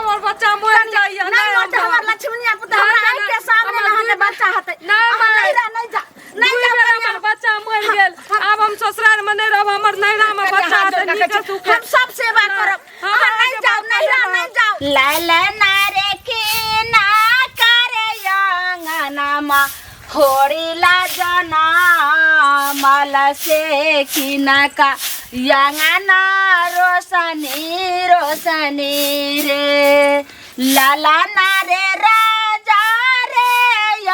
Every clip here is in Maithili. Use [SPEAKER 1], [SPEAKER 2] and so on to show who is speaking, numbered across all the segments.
[SPEAKER 1] हमर बच्चा मरि जाइए।
[SPEAKER 2] नहीं मरते हमर लक्ष्मणिया पुतहु, हमरा आँखि के सामने अहाँके बच्चा हेतै।
[SPEAKER 1] नहि,
[SPEAKER 2] अहाँ नैहरा नहि जा, नहि
[SPEAKER 1] दुई
[SPEAKER 2] जा
[SPEAKER 1] बेर
[SPEAKER 2] कनिया।
[SPEAKER 1] हमर बच्चा मरि गेल, आब हम ससुराल में नहीं रहब, हमर नैहरा में
[SPEAKER 2] कनिया,
[SPEAKER 1] बच्चा
[SPEAKER 2] हाथ
[SPEAKER 1] हेतै,
[SPEAKER 2] जोड़ि कऽ
[SPEAKER 1] नीके
[SPEAKER 2] कहै छी,
[SPEAKER 1] सुखे।
[SPEAKER 2] हम सब सेवा करब।
[SPEAKER 1] हम
[SPEAKER 2] अहाँ नहीं
[SPEAKER 1] अहाँके
[SPEAKER 2] जाओ,
[SPEAKER 1] बात
[SPEAKER 2] नैहरा
[SPEAKER 1] करब।
[SPEAKER 2] नहीं जाओ। लाल नारे की ना करे अंगनामा होरी ला जना माला से की ना का अंगना रोशनी रोशनी रे लाला ना रे राजा रे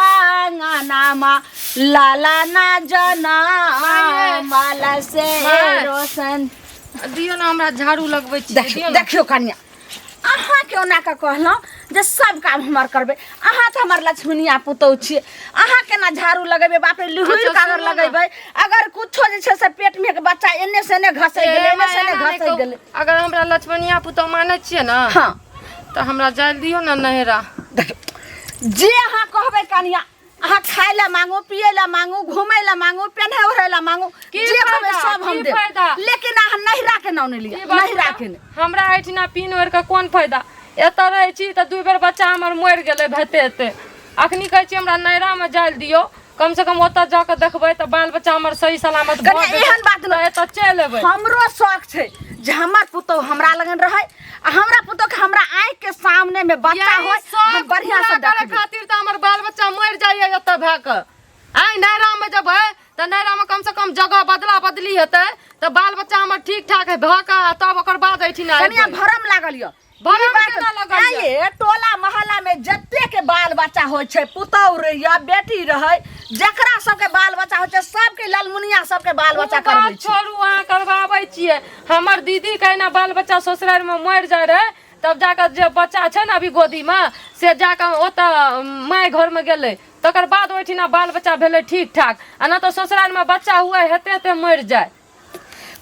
[SPEAKER 2] अंगनामा लाला ना जना माला से
[SPEAKER 1] माय।
[SPEAKER 2] रोशन।
[SPEAKER 1] दियौ ने, हमरा झाड़ू लगबै छी।
[SPEAKER 2] देखियौ
[SPEAKER 1] दियौ ने।
[SPEAKER 2] देखियौ कनिया, अहाँ के ओना कऽ कहलहुँ जे सब काम हमर करबै। अहाँ तऽ हमर लक्ष्मणिया पुतहु छियै, अहाँ केना झाड़ू लगेबै? बाप रे, लिहुर
[SPEAKER 1] अच्छा,
[SPEAKER 2] कागर
[SPEAKER 1] सुनू ने।
[SPEAKER 2] लगेबै, अगर कुछो जे छै से पेट में के बच्चा एने से एने घसै गेलै, एने से एने
[SPEAKER 1] एना नहि
[SPEAKER 2] घसै
[SPEAKER 1] कहू।
[SPEAKER 2] गेलै।
[SPEAKER 1] अगर हमरा लक्ष्मणिया पुतहु मानै छियै ने,
[SPEAKER 2] हँ,
[SPEAKER 1] तऽ हमरा जाय दियौ ने नैहरा।
[SPEAKER 2] देखियौ, जे अहाँ कहबै कनिया, अहाँ खाय लए मांगू, पिए लए मांगू, घूमे लए मांगू, पेन्हे ओढ़े लए मांगू,
[SPEAKER 1] की
[SPEAKER 2] जे कहबै
[SPEAKER 1] फायदा?
[SPEAKER 2] सब हम
[SPEAKER 1] की
[SPEAKER 2] देब,
[SPEAKER 1] फायदा?
[SPEAKER 2] लेकिन अहाँ नैहरा के नाम नहि लिअ,
[SPEAKER 1] ई बात
[SPEAKER 2] नैहरा
[SPEAKER 1] बताउ,
[SPEAKER 2] के नहि।
[SPEAKER 1] हमरा एहिठिना पीन ओढ़ि कऽ कोन फायदा? एतऽ रहै छी तऽ दू बेर बच्चा हमर मरि गेलै हेते हेते। अखनी कहै छी हमरा नैहरामे जाय लए दियौ, कम से कम ओतऽ जाकऽ देखबै तऽ बाल बच्चा हमर सही सलामत भऽ
[SPEAKER 2] कनिया,
[SPEAKER 1] जेतै,
[SPEAKER 2] एहन बात नहि।
[SPEAKER 1] तऽ एतऽ चलि एबै।
[SPEAKER 2] हमरो शौक छै जे हमर पुतोहु हमरा लगन रहै आ हमरा पुतोहु के हमरा आँखि के सामने में बच्चा
[SPEAKER 1] यही
[SPEAKER 2] होय,
[SPEAKER 1] शौक
[SPEAKER 2] हम बढ़िया से
[SPEAKER 1] पूरा करे
[SPEAKER 2] देखबै।
[SPEAKER 1] खातिर तऽ हमर बाल बच्चा मरि जाइए एतऽ भए कऽ। आइ नैहरामे जेबै तऽ नैहरामे कम से कम जगह बदला बदली हेतै तऽ बाल बच्चा हमर ठीक ठाक भऽ कऽ आ तब ओकर बाद एहिठिना
[SPEAKER 2] कनिया,
[SPEAKER 1] एबै।
[SPEAKER 2] भरम लागल यऽ।
[SPEAKER 1] भरम
[SPEAKER 2] ई बात
[SPEAKER 1] केना लागल यऽ?
[SPEAKER 2] आँय, टोला मोहल्ला में जते के बाल बच्चा होइ छै, पुतहु रहै या बेटी रहै, जकरा सबके बाल बच्चा होइ छै सबके ललमुनिया सबके बाल बच्चा
[SPEAKER 1] ओ बात
[SPEAKER 2] करबै छै।
[SPEAKER 1] छोड़ू, अहाँ करबाबै छियै। हमर दीदी के एना बाल बच्चा ससुरारिमे मरि जाइ रहै, तब जाकऽ जे बच्चा छै ने अभी गोदीमे, से जाकऽ ओतऽ माय घरमे गेलै, तकर बाद ओहिठिना बाल बच्चा भेलै ठीक ठाक, आ नहि तऽ ससुरारिमे बच्चा हुए हेते हेते मरि जाय।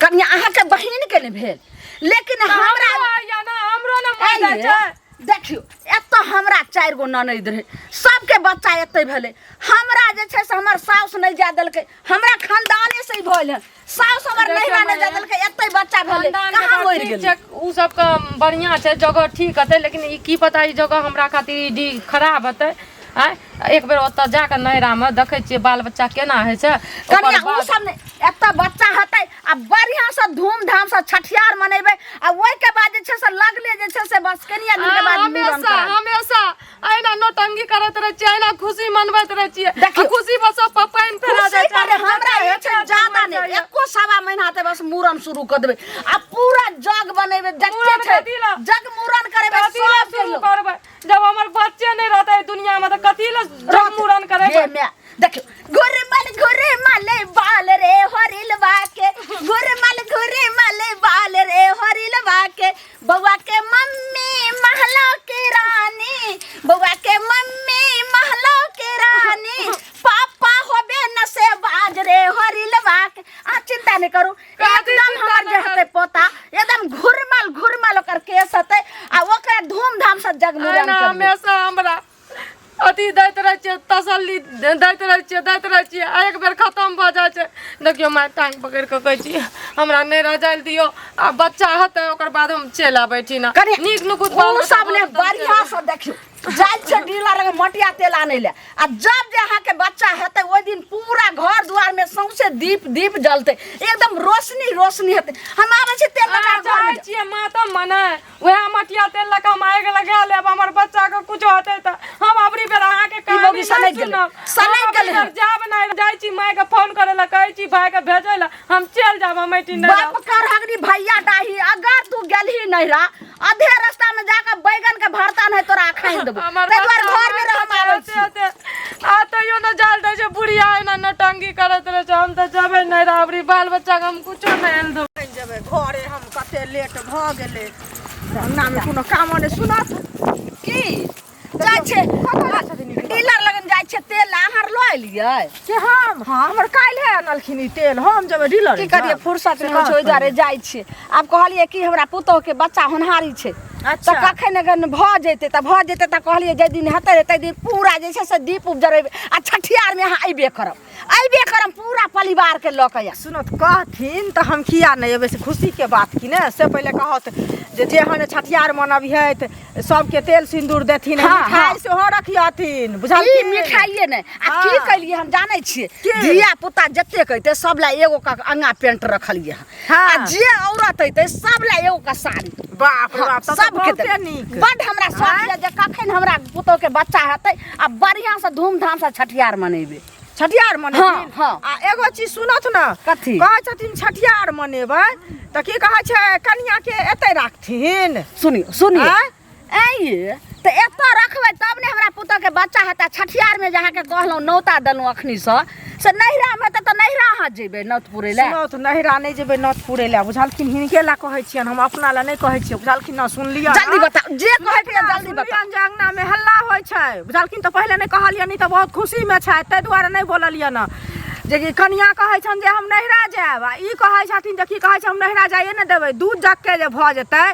[SPEAKER 2] कनिया, अहाँके बहिन के नहि भेल, लेकिन हमरा
[SPEAKER 1] हमरो आइया ना, हमरो ने मरि जाइ छै।
[SPEAKER 2] देखियौ, एतऽ हमरा 4 गो ननैद रहै, सबके बच्चा एतै भेलै। हमरा जे छै से हमर साउस नहि जाय देलकै, हमरा खानदाने से ई भेल हन। साउस हमर
[SPEAKER 1] देखियौ
[SPEAKER 2] नैहरा नहि जाय
[SPEAKER 1] माया,
[SPEAKER 2] देलकै, एतै बच्चा भेलै,
[SPEAKER 1] खानदान
[SPEAKER 2] कहाँ
[SPEAKER 1] के
[SPEAKER 2] मरि
[SPEAKER 1] ठीक
[SPEAKER 2] गेलै?
[SPEAKER 1] छै, उ सबके बढ़िआँ छै, जगह ठीक हेतै, लेकिन ई की पता ई जगह हमरा खातिर ई डी खराब हेतै। आँय, एक बेर ओतऽ जाकऽ नैहरामे देखै छियै बाल बच्चा केना होइ छै, ओकर
[SPEAKER 2] कनिया, उ
[SPEAKER 1] बाद-
[SPEAKER 2] सब नहि, एतऽ बच्चा हेतै आ बढ़िआँसँ धूमधामसँ छठिहार मनेबै आ ओहिके बाद जे छै से लगले जे छै से बस कनिया दिनके बाद मूड़न
[SPEAKER 1] हमेशा
[SPEAKER 2] करायब।
[SPEAKER 1] हमेशा अहिना नौटंकी करैत रहै छियै, अहिना खुशी मनबैत रहै छियै।
[SPEAKER 2] देखियौ।
[SPEAKER 1] आ खुशी बस सब पर पानि फेरा
[SPEAKER 2] खुशी
[SPEAKER 1] जाइ छै।
[SPEAKER 2] पर हमरा ई छै ज्यादा नहि, एको सवा महीना हेतै, बस मूड़न शुरू कऽ देबै आ पूरा जग बनेबै, जते
[SPEAKER 1] मूड़न
[SPEAKER 2] छै
[SPEAKER 1] कथी लए?
[SPEAKER 2] जग मूड़न करेबै,
[SPEAKER 1] कथी लए
[SPEAKER 2] सब
[SPEAKER 1] शुरू करबै? जब हमर बच्चे नहि रहतै एहि दुनिया में तऽ कथी लए जग मूड़न करेबै?
[SPEAKER 2] गे माय, देखियौ, घुरमल घुरमल बाल रे हरिलवा के, घुरमल घुरमल बाल रे हरिलवा के, बौआ के मम्मी महलो के रानी, बौआ के मम्मी महलो के रानी, पापा होबे न से बाज रे हरिलवा के। आ चिंता नहीं करू,
[SPEAKER 1] कथी
[SPEAKER 2] एकदम
[SPEAKER 1] चिंता
[SPEAKER 2] हमर जे
[SPEAKER 1] नहि
[SPEAKER 2] हेतै पोता, एकदम घुरमल घुरमल ओकर केस हेतै आ ओकरा धूमधाम से जग मूड़न
[SPEAKER 1] एना
[SPEAKER 2] करबै।
[SPEAKER 1] हमेशा हमरा अथी दैत रहै छियै, तसल्ली दैत रहै छियै, दैत रहै छियै, आ एक बेर खतम भऽ जाइ छै। देखियौ माय, टाँग पकड़ि कऽ कहै छी, हमरा नहि रह जाय दियौ, आ बच्चा हेतै ओकर बाद हम चलि आबै एहिठिना।
[SPEAKER 2] कनि
[SPEAKER 1] नीक नुकुत बाल
[SPEAKER 2] ओ
[SPEAKER 1] बच्चा
[SPEAKER 2] सब ने
[SPEAKER 1] भऽ जेतै, हम चलि
[SPEAKER 2] बढ़िया से देखियौ, जाइ छै डीलर लग मटिया तेल आनै लए, आ जब जे अहाँके बच्चा हेतै ओहि दिन पूरा घर दुआर में सौंसे दीप दीप जलतै, एकदम रोशनी रोशनी हेतै। हम आबै छी तेल लगा
[SPEAKER 1] अहाँ
[SPEAKER 2] घर में।
[SPEAKER 1] जाइ छियै मातम मने वएह मटिया तेल लऽ कऽ हम आगि लगा लेब, हमर बच्चा के कुछो हेतै तऽ हम अबरी बेर अहाँके
[SPEAKER 2] ई
[SPEAKER 1] कहानी
[SPEAKER 2] मौगी
[SPEAKER 1] नहि
[SPEAKER 2] सनकि गेलै,
[SPEAKER 1] सुनब।
[SPEAKER 2] सनकि
[SPEAKER 1] हम अबरी
[SPEAKER 2] गेलै।
[SPEAKER 1] बेर जायब नहि, जाइ छी मायके फोन करै लए, कहै छी भायके भेजै लए, हम चलि जायब, हम एहिठिन नहि
[SPEAKER 2] बाप
[SPEAKER 1] रहब।
[SPEAKER 2] कर हगरी भैया डाही, अगर तू गेलही नहिरा, आधे रास्ता में जाकर बैगन के भरता नहीं तोरा खाइन देबो।
[SPEAKER 1] हमर
[SPEAKER 2] ताहि दुआरे
[SPEAKER 1] बच्चा
[SPEAKER 2] घर में रह हम आबै छी।
[SPEAKER 1] आते आते आ तैयो न जाल दै छै बुढ़िया, एना नौटंकी करैत रहै छै। हम तऽ जेबै नहि अबरी, बाल बच्चा के हम कुछो नहि आनि देबै।
[SPEAKER 3] जेबै घरे हम, कते लेट भऽ गेलै, अंगनामे कोनो कामो नहि सुनत।
[SPEAKER 2] की जाइ छै डीलर लगन, जाइ छै तेल अहाँ लऽ एलियै?
[SPEAKER 3] के हम? हाँ, हमर काल्हि अनलखिन ई तेल, हम जेबै डीलर।
[SPEAKER 2] की करियै, फुर्सत नहि होइ छै, ओहि दुआरे जाइ छियै। आब कहलियै कि हमरा पुतोहु के बच्चा होनहारी छै,
[SPEAKER 3] अच्छा।
[SPEAKER 2] तऽ कखन अगर भऽ जेतै तऽ भऽ जेतै तऽ कहलियै जाहि दिन हेतै ताहि दिन पूरा जे छै से दीप उप जरेबै आ छठियारमे अहाँ अयबे करब अयबे करब पूरा परिवारके लऽ कऽ
[SPEAKER 3] सुनो तऽ कहथिन तऽ हम किया नहि एबै से खुशीके बात की ने से पहिले कहत जे जेहन छठियार मनबिहैत सबके तेल सिन्दूर देथिन
[SPEAKER 2] हाँ,
[SPEAKER 3] मिठाई
[SPEAKER 2] हाँ।
[SPEAKER 3] सेहो रखियथिन
[SPEAKER 2] ई
[SPEAKER 3] बुझलखिन
[SPEAKER 2] मिठाइए नहि आ की
[SPEAKER 3] हाँ।
[SPEAKER 2] केलियै हम जानै छियै
[SPEAKER 3] की?
[SPEAKER 2] धिया पुता जतेक अयतै सब लए एगो के अंगा पेंट रखलियै हँ
[SPEAKER 3] हाँ।
[SPEAKER 2] आ जे औरत अयतै सब लए एगो के साड़ी
[SPEAKER 3] बाप रे
[SPEAKER 2] हाँ,
[SPEAKER 3] बाप तब तऽ
[SPEAKER 2] सबके
[SPEAKER 3] बहुते
[SPEAKER 2] देबै।
[SPEAKER 3] नीक
[SPEAKER 2] बड्ड हमरा शौक यऽ जे कखन हमरा पुतोह के बच्चा हेतै आ बढ़िआँ से धूमधाम से छठियार मनेबै
[SPEAKER 3] छठियार मनेथिन
[SPEAKER 2] हाँ, हाँ।
[SPEAKER 3] आ एगो चीज सुनत ने
[SPEAKER 2] कथी?
[SPEAKER 3] कहै छथिन छठियार मनेबै तऽ की कहै छै कनिया के एतै राखथिन
[SPEAKER 2] सुनियो सुनियो
[SPEAKER 3] आँय?
[SPEAKER 2] ऐ तऽ एतऽ रखबै तब ने हमरा पुतोहके बच्चा हेतै छठियारमे जे अहाँके कहलहुँ नौता देलहुँ अखनीसँ से नैहरामे हेतै तऽ नैहरा अहाँ जेबै नौत पुरै लए
[SPEAKER 3] सुनौत नैहरा नहि जेबै नौत पुरै लए बुझलखिन हिनके लए कहै छियनि हम अपना लए नहि कहै छियै बुझलखिन ने सुनलियै
[SPEAKER 2] जल्दी बताउ जे कहैके यऽ जल्दी बताउ
[SPEAKER 3] सुनलियनि जे अङ्गनामे हल्ला होइ छै बुझलखिन तऽ पहिले नहि कहलियनि ई तऽ बहुत खुशीमे छै ताहि दुआरे नहि बोललियनि हँ जे कि कनिया कहै छनि जे हम नैहरा जायब आ ई कहै छथिन जे की कहै छै हम नैहरा जाइए नहि देबै दू जगके जे भऽ जेतै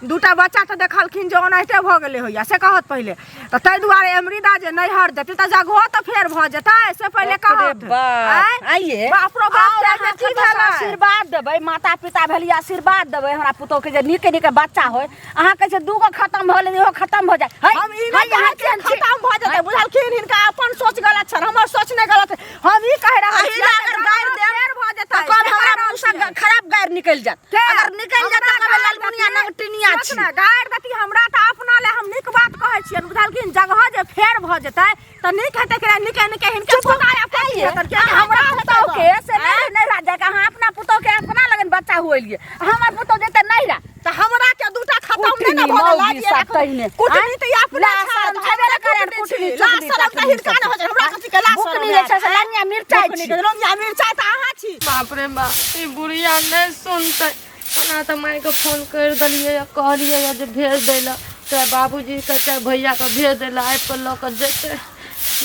[SPEAKER 3] दूटा बच्चा तऽ देखलखिन जे ओनाहिते भऽ गेलै होइया से कहत पहिले तऽ ताहि दुआरे अमृता जे नैहर जेतै तऽ जगहो तऽ फेर भऽ जेतै से पहिले
[SPEAKER 2] बाप रे
[SPEAKER 3] कहत
[SPEAKER 2] बाप।
[SPEAKER 3] आँय?
[SPEAKER 2] आइये
[SPEAKER 3] बाप रो बाप
[SPEAKER 2] आओर
[SPEAKER 3] के
[SPEAKER 2] अहाँ
[SPEAKER 3] की
[SPEAKER 2] कतऽसँ
[SPEAKER 3] भेलै?
[SPEAKER 2] आशीर्वाद देबै माता पिता भेलियै आशीर्वाद देबै हमरा पुतोह के जे नीके नीके बच्चा होय अहाँ कहै छै दूगो खतम भऽ गेलै इहो खतम भऽ जाय है,
[SPEAKER 3] हम ई
[SPEAKER 2] है,
[SPEAKER 3] नहि
[SPEAKER 2] अहाँ
[SPEAKER 3] कहै छियै
[SPEAKER 2] केहन छी?
[SPEAKER 3] खतम भऽ जेतै बुझलखिन हिनका अपन सोच गलत छनि हमर सोच नहि गलत हम ई कहि रहल
[SPEAKER 2] अही
[SPEAKER 3] छियै
[SPEAKER 2] लए अगर गारि देब
[SPEAKER 3] फेर भऽ जेतै
[SPEAKER 2] तऽ कहब
[SPEAKER 3] से
[SPEAKER 2] हमरा
[SPEAKER 3] कहि रहल
[SPEAKER 2] मुँह से
[SPEAKER 3] छियै।
[SPEAKER 2] खराब गारि निकलि जायत
[SPEAKER 3] के?
[SPEAKER 2] अगर निकलि जायत तऽ
[SPEAKER 3] हमरा
[SPEAKER 2] कहबै
[SPEAKER 3] गारि
[SPEAKER 2] ललमुनिया
[SPEAKER 3] देती,
[SPEAKER 2] नंगटिनिया
[SPEAKER 3] सोच
[SPEAKER 2] छी
[SPEAKER 3] ने, गारि देती हमरा तऽ अपना ले हम नीक बात कहै छियनि बुझलखिन जगह जे फेर भऽ जेतै तऽ नीक हेतै कि नहि? नीके नीके हिनके पोता या पोती हेतनि किएकि
[SPEAKER 2] हमरा
[SPEAKER 3] हमरा
[SPEAKER 2] पुतोह के से नहीं नहीं रह जाए अहाँ अपना पुतोह के अपना लगन बच्चा हुएलिए हमर पुतोह जेतै नहीं रह
[SPEAKER 3] तऽ हमरा के दूटा खतम नहि ने
[SPEAKER 2] कुटनी,
[SPEAKER 3] भऽ गेल
[SPEAKER 2] मौगी
[SPEAKER 3] लाज
[SPEAKER 2] सब
[SPEAKER 3] राखू।
[SPEAKER 2] तहिने।
[SPEAKER 3] कुटनी तऽ ई अपने
[SPEAKER 2] ला
[SPEAKER 3] छाड़त,
[SPEAKER 2] शरम छेबे
[SPEAKER 3] हमरा
[SPEAKER 2] ने करै,
[SPEAKER 3] कुटनी
[SPEAKER 2] कुटनी,
[SPEAKER 3] छी। ला
[SPEAKER 2] चुगली,
[SPEAKER 3] शरम तऽ
[SPEAKER 2] चटनी
[SPEAKER 3] हिनका
[SPEAKER 2] सब।
[SPEAKER 3] ने होइ छै हमरा कथी के ला शरम
[SPEAKER 2] बुकनी जे छै से लंगिया मिरचाइ
[SPEAKER 3] बुकनी
[SPEAKER 2] छी
[SPEAKER 3] के लंगिया मिरचाइ तऽ अहाँ छी
[SPEAKER 1] बाप रे बाप ई बुढ़िया नहि सुनतै ओना तऽ मायके फोन करि देलियै कहलियै जे भेज दै लए चाहे बाबूजीके चाहे भैयाके भेज दै लए आबि कऽ लऽ कऽ जेतै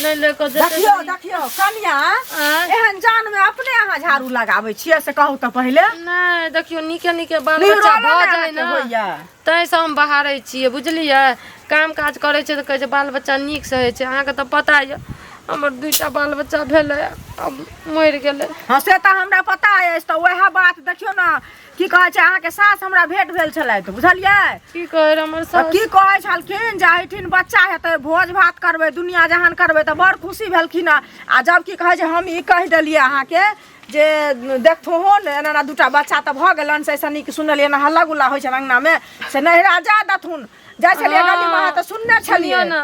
[SPEAKER 1] नहि लऽ कऽ जेतै
[SPEAKER 3] देखियौ देखियौ कनिया
[SPEAKER 1] आँय?
[SPEAKER 3] एहन जान में अपने अहाँ झाड़ू लगाबै छियै से कहू तऽ पहिले
[SPEAKER 1] नहि देखियौ नीके नीके बाल बच्चा
[SPEAKER 3] निरोलो
[SPEAKER 1] भऽ
[SPEAKER 3] ने
[SPEAKER 1] जाइ
[SPEAKER 3] अहाँके
[SPEAKER 1] ने
[SPEAKER 3] होइया
[SPEAKER 1] ताहिसँ हम बहारै छियै बुझलियै काम काज करै छै तऽ कहै छै बाल बच्चा नीकसँ होइ छै अहाँके तऽ पता यऽ हमर दुइटा बाल बच्चा भेलै आब मरि गेलै
[SPEAKER 3] हँ से तऽ हमरा पता अछि तऽ वएह बात देखियौ ने की कहै छै अहाँके सास हमरा भेंट भेल छलथि बुझलियै
[SPEAKER 1] की कहै रहै हमर
[SPEAKER 3] तऽ
[SPEAKER 1] सास
[SPEAKER 3] की कहै छलखिन जे एहिठिन बच्चा हेतै भोज भात करबै दुनिया जहान करबै तऽ बड़ खुशी भेलखिन हँ आ जब की कहै छै हम ई कहि देलियै अहाँके जे देखथो ने एना एना दूटा बच्चा तऽ भऽ गेलनि से एहिसँ नीक सुनलियै एना हल्ला गुल्ला होइ छनि अङ्गनामे से नैहरा जा देथुन जाइ छलियै गली मे तऽ सुनने
[SPEAKER 1] सुनियौ
[SPEAKER 3] छलियै
[SPEAKER 1] ने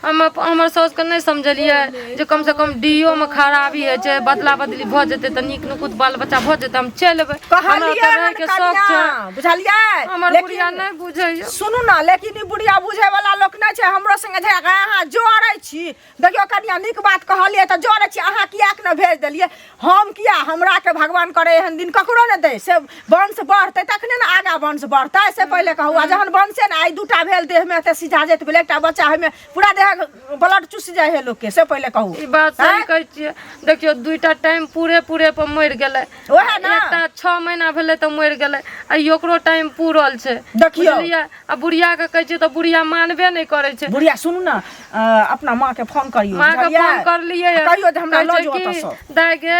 [SPEAKER 1] हम हमर साउसके नहि समझलियै जे कमसँ कम डी ओ मे खराबी होइ छै बदला बदली भऽ जेतै तऽ नीक नुकुत बाल बच्चा भऽ जेतै हम चलि एबै हमरा
[SPEAKER 3] कहलियै
[SPEAKER 1] ओतऽ
[SPEAKER 3] हन
[SPEAKER 1] रहैके शौक छै
[SPEAKER 3] कनिया बुझलियै
[SPEAKER 1] हमर
[SPEAKER 3] लेकिन
[SPEAKER 1] बुढ़िया नहि बुझैया
[SPEAKER 3] सुनू ने लेकिन ई बुढ़िया बुझे वाला लोक नहि छै हमरो संगे झगड़ा कऽ अहाँ जरै छी देखियौ कनिया नीक बात कहलियै तऽ जरै छी अहाँ किएक ने भेज देलियै हम किया हमरा के भगवान करे एहन दिन ककरो ने दे से वंश बढ़तै तखने ने आगा वंश बढ़तै से पहिले कहू आ जहन वंशे ने आइ दूटा भेल देहमे एते सिझा जाइत भेल एकटा बच्चा होइमे पूरा देह ब्लड चुसि जाइ है लोकके से पहिले कहू
[SPEAKER 1] ई बात सही कहै छियै देखियौ दुइटा टाइम पूरे पूरे पर मरि गेलै
[SPEAKER 3] ओएह ने
[SPEAKER 1] एकटा 6 महीना भेलै तऽ मरि गेलै आ ई ओकरो टाइम पूरल छै
[SPEAKER 3] देखियौ।
[SPEAKER 1] बुझलियै आ बुढ़िया के कहै छियै तऽ बुढ़िया मानबे नहि करै छै
[SPEAKER 3] बुढ़िया सुनू ने अपना माँ के फोन करियौ
[SPEAKER 1] माँ के
[SPEAKER 3] बुझलियै?
[SPEAKER 1] फोन करलियै
[SPEAKER 3] आ कहियौ जे हमरा
[SPEAKER 1] कहै
[SPEAKER 3] लऽ
[SPEAKER 1] छै
[SPEAKER 3] जाउ
[SPEAKER 1] कि
[SPEAKER 3] ओतऽसँ
[SPEAKER 1] दाय गे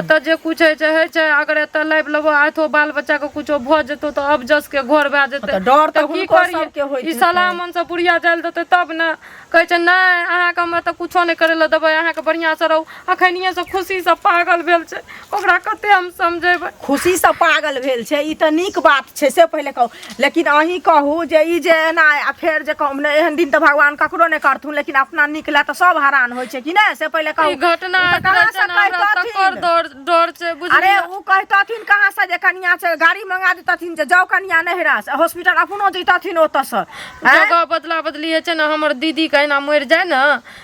[SPEAKER 1] ओतऽ जे कुछ होइ छै होइ छै अगर एतऽ लाबि लेबो आथो बाल बच्चा के कुछो भऽ जेतौ तऽ अबजस के घर भए जेतै
[SPEAKER 3] तऽ डर तऽ
[SPEAKER 1] की
[SPEAKER 3] हुनको
[SPEAKER 1] करियै?
[SPEAKER 3] सबके होइत
[SPEAKER 1] ई
[SPEAKER 3] हेतै।
[SPEAKER 1] सलाह मन से बुढ़िया जायल देतै तब ने कहै छै नहि अहाँके हम एतऽ कुछो नहि करै लए देबै अहाँके बढ़िआँसँ रहू अखनिएसँ खुशीसँ पागल भेल छै ओकरा कते हम समझेबै
[SPEAKER 3] खुशीसँ पागल भेल छै ई तऽ नीक बात छै से पहिले कहू लेकिन अहीं कहू जे ई जे एना आ फेर जे कहू ने एहन दिन तऽ भगवान ककरो नहि करथुन लेकिन अपना नीक लए तऽ सब हरान होइ छै कि नहि से पहिले कहू
[SPEAKER 1] ई घटना
[SPEAKER 3] ओ तऽ कहाँ
[SPEAKER 1] होइत रहै
[SPEAKER 3] से
[SPEAKER 1] छै ने हमरा तकर
[SPEAKER 3] कहितथिन
[SPEAKER 1] डर डर छै
[SPEAKER 3] अरे
[SPEAKER 1] बुझलियै
[SPEAKER 3] ओ कहितथिन कहाँ से जे कनिया छै गाड़ी मंगा देतथिन जे जाउ कनिया नहिरा से हॉस्पिटल अपनो जैतथिन ओतऽसँ आँय?
[SPEAKER 1] जगह बदला बदली होइ छै ने हमर दीदी के एना मरि जाय ने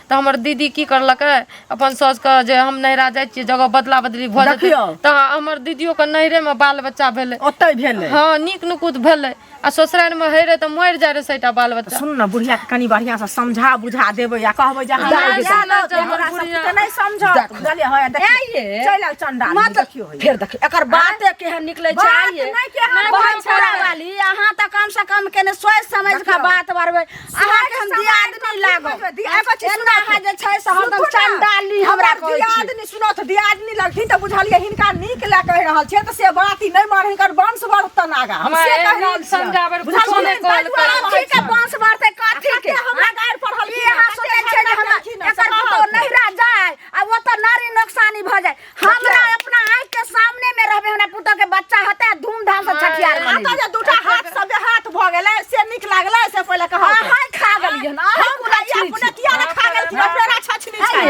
[SPEAKER 1] तऽ हमर दीदी की करलकै अपन साउसके जे हम नैहरा जाइ छियै जगह बदला बदली भऽ जेतै
[SPEAKER 3] देखियौ।
[SPEAKER 1] तऽ हमर दीदियोके नैहरेमे बाल बच्चा भेलै
[SPEAKER 3] ओतहि भेलै
[SPEAKER 1] हँ नीक नुकुत भेलै आ ससुरारिमे होइ रहै तऽ मरि जाइ रहै सभटा बाल बच्चा
[SPEAKER 3] सुन ने बुढ़िया के कनि बढ़िया से समझा बुझा देबै आ कहबै जे हमरा
[SPEAKER 1] नहि
[SPEAKER 3] इएह
[SPEAKER 1] सुनै
[SPEAKER 3] ने
[SPEAKER 1] छै हमर
[SPEAKER 3] हमरा
[SPEAKER 1] बुढ़िया।
[SPEAKER 3] सबके नहि समझत बुझलियै हँ
[SPEAKER 2] आइये।
[SPEAKER 3] देखियौ चलि आयल चंडाल
[SPEAKER 2] मतलब
[SPEAKER 3] देखियौ
[SPEAKER 2] फेर देखियौ एकर बाते केहन निकलै छै
[SPEAKER 3] बात
[SPEAKER 2] आइये
[SPEAKER 3] नहि केहन
[SPEAKER 1] नहि
[SPEAKER 2] बहुत
[SPEAKER 1] बात
[SPEAKER 2] छोड़ा
[SPEAKER 1] छै।
[SPEAKER 2] वाली अहाँ तऽ तऽ कम से कम केने सोचि समझि कऽ
[SPEAKER 3] देखियौ।
[SPEAKER 2] बात बढ़बै। अहाँके हम
[SPEAKER 3] समाज
[SPEAKER 2] दियादनी
[SPEAKER 3] कथी
[SPEAKER 2] लागब।
[SPEAKER 3] बजबै? एगो चीज
[SPEAKER 2] एना
[SPEAKER 3] सुनत।
[SPEAKER 2] अहाँ जे छै से हरदम
[SPEAKER 3] सुनू ने,
[SPEAKER 2] चंडाली हमरा
[SPEAKER 3] हमर
[SPEAKER 2] कहै छी।
[SPEAKER 3] दियादनी सुनत, दियादनी लगथिन तऽ बुझलियै हिनका नीक लए कहि रहल छियै तऽ से बात ई नहि मार, हिनकर वंश बढ़तन आगा, हम से
[SPEAKER 1] माय,
[SPEAKER 3] कहि रहल
[SPEAKER 1] नीक
[SPEAKER 3] छियै।
[SPEAKER 1] समझाबै, कुछो
[SPEAKER 3] बुझलियै?
[SPEAKER 1] नहि
[SPEAKER 3] ताहि
[SPEAKER 1] कहल
[SPEAKER 3] दुआरे
[SPEAKER 1] करब।
[SPEAKER 3] कहै
[SPEAKER 2] कथी के
[SPEAKER 3] छियै।
[SPEAKER 2] वंश बढ़तै, कथी के?
[SPEAKER 3] कते हमरा गारि पढ़लखिन
[SPEAKER 2] ई अहाँ
[SPEAKER 3] कते
[SPEAKER 2] सोचै छियै जे
[SPEAKER 3] झगड़ा
[SPEAKER 2] हमरा
[SPEAKER 3] केलखिन हँ,
[SPEAKER 2] एकर
[SPEAKER 3] से
[SPEAKER 2] पुतोहु
[SPEAKER 3] कहत।
[SPEAKER 2] नहिरा जाय आ ओतऽ नारी नोकसानी भऽ जाय। हमरा अपना आँखि के सामने में रहबै, हमरा पुतोह के बच्चा हेतै आ धूमधाम से छठियार
[SPEAKER 3] आ तऽ
[SPEAKER 2] मनेबै।
[SPEAKER 3] जे दूटा हाथ से बेहाथ भऽ गेलै से नीक लागलै से पहिले कहत।
[SPEAKER 2] अहाँ खा गेलियै हन, अहाँ
[SPEAKER 3] हम
[SPEAKER 2] कुला
[SPEAKER 3] खाइए,
[SPEAKER 2] छीनी
[SPEAKER 3] अपने
[SPEAKER 2] छी।
[SPEAKER 3] किया ने खा गेलखिन? अपने छछनी छै।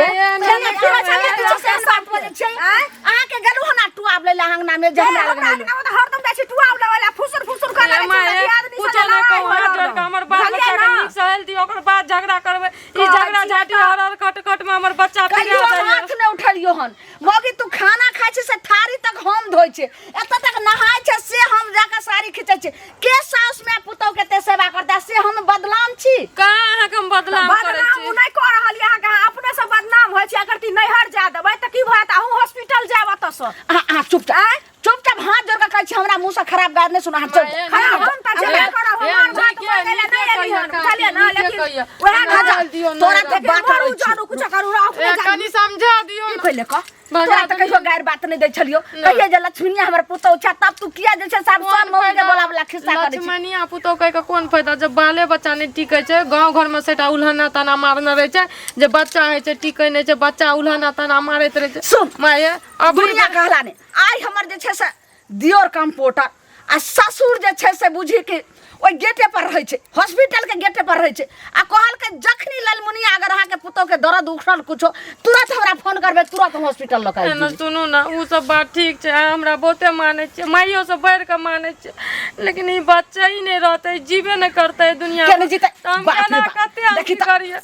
[SPEAKER 2] खेने पीबै छै, नहि किछु से बात बजै छै। अहाँके गेलहुँ हन टुआब लै लए अङ्गनामे जे हमरा लग
[SPEAKER 3] हमरा
[SPEAKER 2] नहि
[SPEAKER 3] अंगना मे तऽ हरदम जाइ छी टुआब लेबै लए, फुसुर फुसुर करऽ लगै छै,
[SPEAKER 1] माय,
[SPEAKER 3] दियादनी
[SPEAKER 1] कुछो
[SPEAKER 3] से
[SPEAKER 1] नहि
[SPEAKER 3] लड़ाइ
[SPEAKER 1] कहू,
[SPEAKER 3] होय
[SPEAKER 1] हाथ जोड़ कऽ
[SPEAKER 3] हरदम।
[SPEAKER 1] हमर बाल
[SPEAKER 3] बुझलियै
[SPEAKER 1] बच्चा के
[SPEAKER 3] ने?
[SPEAKER 1] नीक से हेल दियौ, ओकर बाद झगड़ा करबै। ई
[SPEAKER 3] कहै
[SPEAKER 1] झगड़ा
[SPEAKER 3] छियै
[SPEAKER 1] झाटी
[SPEAKER 3] तऽ।
[SPEAKER 1] हरहर खट खट में हमर बच्चा
[SPEAKER 2] कहियो
[SPEAKER 1] पिरा जाइए।
[SPEAKER 2] हाथ नहि उठेलियो हन। मौगी, तू खाना खाइ छै से थारी तक हम धोइ छै, एतऽ तक नहाय छै से हम जाकऽ साड़ी खींचै छै। के साउस माय पुतहु के एते सेवा करता से हम बदनाम छी?
[SPEAKER 1] कहाँ अहाँके हम बदनाम करै
[SPEAKER 3] बदनाम
[SPEAKER 1] छी?
[SPEAKER 3] ओ नहि कऽ रहल यऽ अहाँके, अहाँ अपने से बदनाम होइ छी। अगर ती नैहर जा देबै तऽ की भऽ जायत? अहूँ हॉस्पिटल जायब एतऽसँ।
[SPEAKER 2] अहाँ अहाँ चुपचाप चुपचाप हाथ जोड़ कऽ कहै छी, हमरा मुँह से खराब गारि नहि सुना। अहाँ चलि जाउ।
[SPEAKER 3] खराब हम तऽ जेबे करब, हमर भात मांगै लए नहि एली हन, बुझलियै ने? लेकिन वएह
[SPEAKER 2] आ जा, तोरा तऽ
[SPEAKER 3] लेकिन
[SPEAKER 2] बात
[SPEAKER 3] मरू
[SPEAKER 2] अबै छी।
[SPEAKER 3] जरू कुछो करू, अपने
[SPEAKER 1] ए,
[SPEAKER 3] जानी।
[SPEAKER 1] कनि समझा दियौ
[SPEAKER 2] की
[SPEAKER 1] ने।
[SPEAKER 2] पहिले कह,
[SPEAKER 1] भगा
[SPEAKER 2] तोरा तऽ
[SPEAKER 1] देलियै।
[SPEAKER 2] कहियो गारि बात नहि दै छलियौ, कहियो जे लक्ष्मीनिया हमर पुतहु छै, तब तू किया जे छै सब
[SPEAKER 1] कोन
[SPEAKER 2] सब मौगी के
[SPEAKER 1] फायदा?
[SPEAKER 2] बोला बोला खिस्सा करै छी?
[SPEAKER 1] लक्ष्मणिया पुतहु कहि कऽ कोन फायदा जब बाले बच्चा नहि टिकै छै? गाँव घरमे सेटा उल्हना ताना मारने रहै छै जे बच्चा होइ छै टिकै नहि छै, बच्चा उल्हना ताना मारैत रहै छै।
[SPEAKER 2] सुन,
[SPEAKER 1] माय, अबरी
[SPEAKER 2] दुनिया कहला ने आइ हमर जे छै से दियोर कम्पोटर आ ससुर जे छै से बुझी कि ओहि गेटे पर रहै छै, हॉस्पिटलके गेटे पर रहै छै, आ कहलकै जखनी ललमुनिया अगर अहाँके पुतोहके दर्द उठल कुछो, तुरंत हमरा फोन करबै, तुरंत हम हॉस्पिटल लऽ कऽ आबि
[SPEAKER 1] एना
[SPEAKER 2] जेबै।
[SPEAKER 1] सुनू ने, ओ सब बात ठीक छै, अहाँ हमरा बहुते मानै छियै, माइयो से बढ़ि कऽ मानै छियै, लेकिन ई बच्चा ही नहि रहतै, जीबे नहि करतै दुनिया
[SPEAKER 2] किया नहि जीतै?
[SPEAKER 1] तऽ हम
[SPEAKER 2] बाप रे
[SPEAKER 1] केना
[SPEAKER 2] बाप।
[SPEAKER 1] कते हम
[SPEAKER 2] देखी
[SPEAKER 1] की
[SPEAKER 2] तऽ-
[SPEAKER 1] करियै?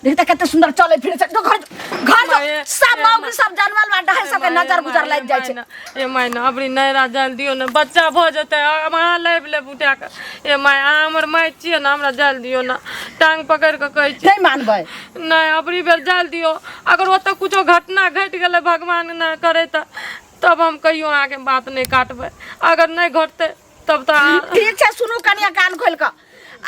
[SPEAKER 2] देख तऽ कते सुंदर चले फिरे छै। जो घर जो, घर जो।
[SPEAKER 1] माये,
[SPEAKER 2] सब
[SPEAKER 1] ए
[SPEAKER 2] मौगी सब जानवर बा डहाई सबके नजर गुजर लागि जाइ छै।
[SPEAKER 1] ए माय ना, अबरी नैरा जायल दियौ ने, बच्चा भऽ जेतै, आब अहाँ लाबि लेब उठा कऽ। ए माय, अहाँ हमर माय छियै ने, हमरा जायल दियौ ने, टांग पकड़ि कऽ कहै छी।
[SPEAKER 2] नहि मानबै?
[SPEAKER 1] नहि, अबरी बेर जायल दियौ। अगर ओतऽ कुछो घटना घटि गेलै, भगवान नहि करै तऽ, तब हम कहियो अहाँके बात नहि काटबै। अगर नहि घटतै तब तऽ अहाँ-
[SPEAKER 2] ठीक छै, सुनू कनिया, कान खोलि कऽ,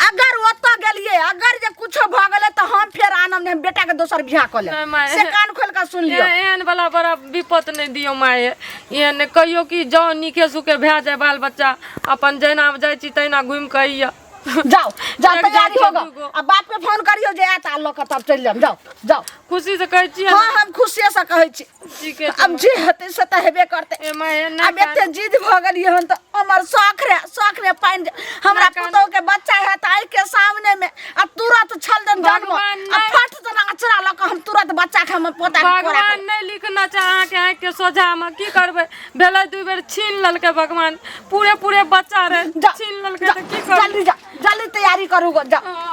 [SPEAKER 2] अगर ओतऽ गेलियै, अगर जे कुछो भऽ गेलै तऽ हम फेर आनब नहि, हम बेटा के दोसर बियाह कऽ लेब।
[SPEAKER 1] नहि माय।
[SPEAKER 2] से कान खोलि कऽ सुन लियौ।
[SPEAKER 1] एहन वाला बड़ा विपत नहि दियौ माय, एहन नहि कहियौ कि जाउ नीके सुखे भए जाय बाल बच्चा, अपन जहिना जाइ छी तहिना घुमि कऽ अइया।
[SPEAKER 2] जाओ जाओ,
[SPEAKER 1] एक
[SPEAKER 2] तैयारी
[SPEAKER 1] जाके
[SPEAKER 2] होगा
[SPEAKER 1] दूगो।
[SPEAKER 2] आ बाप के फोन करियो जे आयत आ लऽ कऽ तब चलि जायब। जाओ जाओ।
[SPEAKER 1] खुशी से कहै छियै?
[SPEAKER 2] हाँ, हम खुशिये से कहै छी।
[SPEAKER 1] ठीके छै।
[SPEAKER 2] आब जे हेतै से तऽ हेबे करतै।
[SPEAKER 1] ए माय, नहि
[SPEAKER 2] आब एते जिद भऽ गेलियै हन तऽ हमर शौख रहे, शौख में पानि हमरा
[SPEAKER 1] नहि कान-
[SPEAKER 2] पुतहु के बच्चा है तऽ आँखि के सामने में आ तुरंत छल देन जन्म
[SPEAKER 1] भगवान
[SPEAKER 2] आ
[SPEAKER 1] नहि-
[SPEAKER 2] फट जना अचरा लऽ कऽ हम तुरंत बच्चा के हम पोता के कोरा
[SPEAKER 1] भगवान नहि लिखना छै अहाँके आँखि के सोझामे, की करबै? भेलै दू बेर छीन लेलकै भगवान, पूरे पूरे बच्चा रहे,
[SPEAKER 2] जा
[SPEAKER 1] छीन लेलकै
[SPEAKER 2] जा,
[SPEAKER 1] तऽ की करबै?
[SPEAKER 2] जल्दी जा, जल्दी तैयारी करू गो, जा।
[SPEAKER 1] हँ।